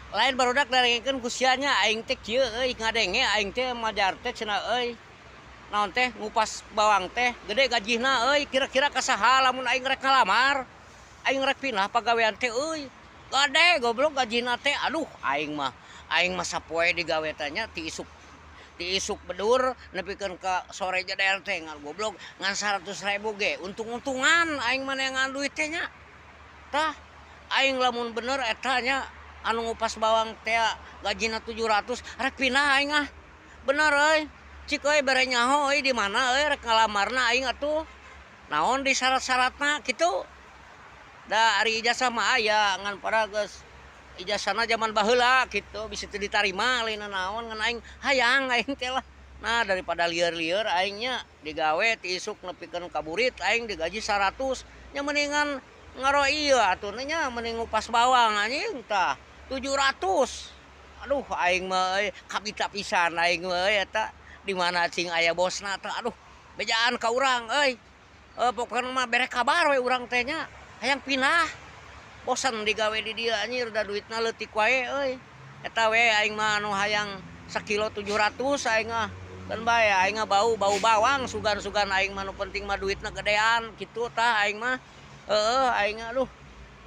Lain barudak darengekeun ku sia nya aing teh kieu euy ngadenge aing teh majar teh cenah euy. Naon teh ngupas bawang teh gede gajihna euy, kira-kira ka saha lamun aing rek ngalamar. Aing rek pindah pagawean teh euy. Gade goblok gajihna teh, aduh aing mah sapoe digawe teh nya ti isuk, ti isuk bedur nepikeun ka sore jeder teh ngan goblok ngan 100.000 ge untung-untungan aing mah neangan duit teh nya. Tah aing lamun bener eta nya anu ngupas bawang teh gajina 700 rek pindah aing ah. Bener euy. Cik euy bere nyaho euy di mana euy rek ngalamarna aing atuh. Naon di syarat-syaratna kitu. Da ari ijazah mah aya ngan pada geus ijazahna zaman baheula kitu bisa teu ditarima lain naon ngan aing hayang aing teh lah. Nah daripada lieur-lieur aing nya digawe ti isuk nepikeun ka burit aing digaji 100 nya mendingan ngaro ieu atuh nya mending ngupas bawang anjing tah 700. Aduh aing mah euy kabita pisan aing mah euy eta di mana cing aya bosna teh aduh bejaan ka urang euy. Pokona mah bere kabar we urang teh nya hayang pindah. Bosan digawe di dieu anjir da duitna leutik wae euy. Eta we aing mah anu hayang sakilo 700 aing mah. Keun bae aing mah bau bawang sugan-sugan aing mah nu penting mah duitna gedean kitu tah aing mah. Heeh aing aduh.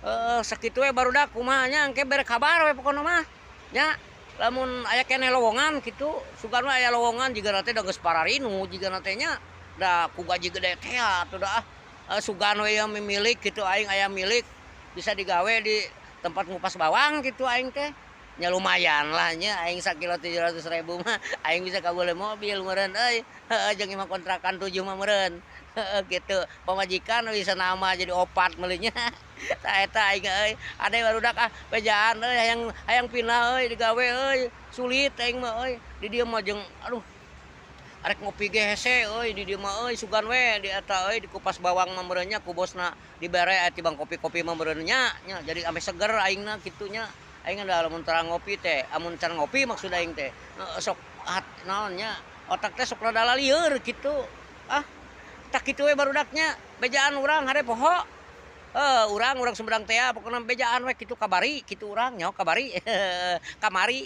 Heeh sakitu we barudak kumaha nya engke bere kabar we pokona mah. Nya lamun aya keneh lowongan kitu sugan we aya lowongan jigana teh da geus pararinu jigana teh nya da ku gaji gede teh atuh da ah. Sugan we ieu mimilik kitu aing aya milik bisa digawe di tempat ngupas bawang kitu aing teh. Nya lumayan lah nya aing sakilo 700.000 mah aing bisa kabeuli mobil meureun euy. Heeh jeung imah kontrakan 7 mah meureun. Heeh kitu. Pamajikan bisa nama jadi 4 meulinya. Tah eta aing euy. Ade barudak ah bejaan euy hayang pindah euy digawe euy. Sulit aing mah euy. Di dieu mah jeung aduh arek ngopi ge hese euy di dieu mah euy sugan we di eta euy dikupas bawang mah meureun nya ku bosna dibere aya tibang kopi-kopi mah meureun nya nya jadi ameh seger aingna kitu nya. Aing da lamun tara ngopi teh, amun can ngopi maksud aing teh sok hat naon nya otak teh sok rada lalieur kitu. Ah tah kitu we barudaknya bejaan urang hade poho. Urang Sumedang teh pokona bejaan we kitu kabari kitu urang nyaho kabari kamari.